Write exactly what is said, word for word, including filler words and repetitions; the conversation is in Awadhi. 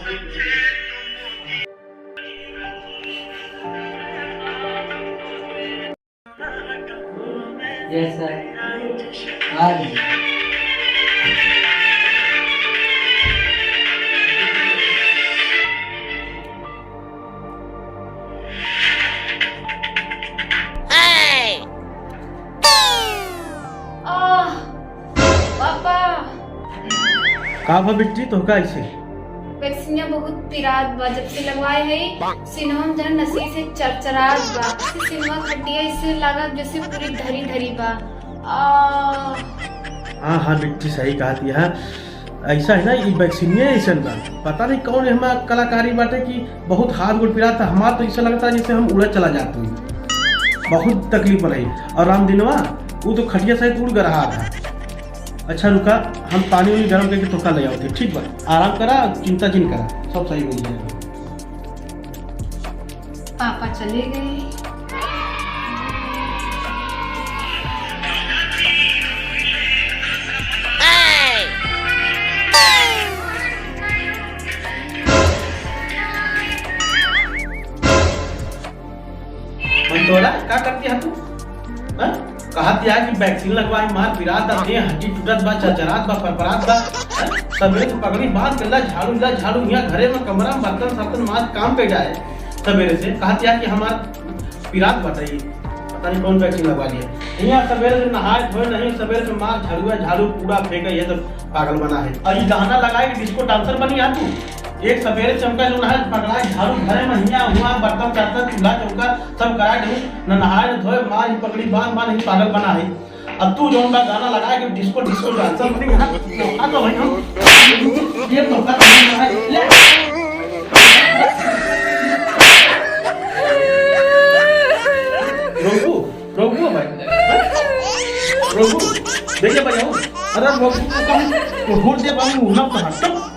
Yes, sir. आ रही। आह, पापा। का भा बिट्टी, तोहका ऐसे? वैक्सीनिया बहुत पिरात बा, जब से लगवाए है, सीनवा में जन नसी से चरचरात बा। से सीनवा खटिया ऐसे लागत जैसे पूरी धरी धरी बा। आ। हाँ, हाँ, बिट्टी सही कहत है। ऐसा है ना, ई वैक्सीनिया ऐसन बा। पता नहीं कौन एहमा कलाकारी बाटे कि बहुत हाथ गोड़ पिरात। हमार तो ऐसा लगता है जैसे हम उड़े चला जात हई। बहुत तकलीफ बनाई। और रामदिनवा, वो तो खटिया सहित उड़ गए रहा था। अच्छा रुका, हम पानी उनी गरम करके तोका ले आवत हई, ठीक बा? आराम करा, चिंता जिन करा, सब सही हो जाएगा। पापा चले गए। मंटोला, का करती है तू? हाँ? कहत या कि वैक्सीन लगवाए, मार पिरात बा, देह हड्डी टूटत बा, चरचरात बा, परपरात बा। हाँ? सबेरे से पगड़ी बांध के ला झाड़ू, ला झाड़ू, यहाँ घरे में कमरा में बर्तन सर्तन माज काम पे जाए। सबेरे से कहत या कि हमार पिरात बाटे, पता नहीं कौन वैक्सीन लगवा लिया। यहाँ सबेरे से नहाए धोए नहीं, सबेरे से मार झाड़ू है, झाड़ू कूड़ा फेंके, ये सब पागल बना है। और ये गाना लगाए कि डिस्को डांसर बनी है तू। एक सबेरे से हमका जो है पकड़ा झाड़ू घरे में हिया हुआ बर्तन चर्तन चूल्हा चौका सब करा दू, न नहाए न धोए, मार ही पगड़ी बांध बांध ही पागल बना है। अब तू जौन बा गाना लगाए कि डिस्को डिस्को डांसर बनी है, आ तो भाई हम ये तो कर ले। रोकू, रोकू भाई, रोकू, देखिए भाई, अरे रोकू, तो कम, तो भूल दे बाबू, उलम तो हट।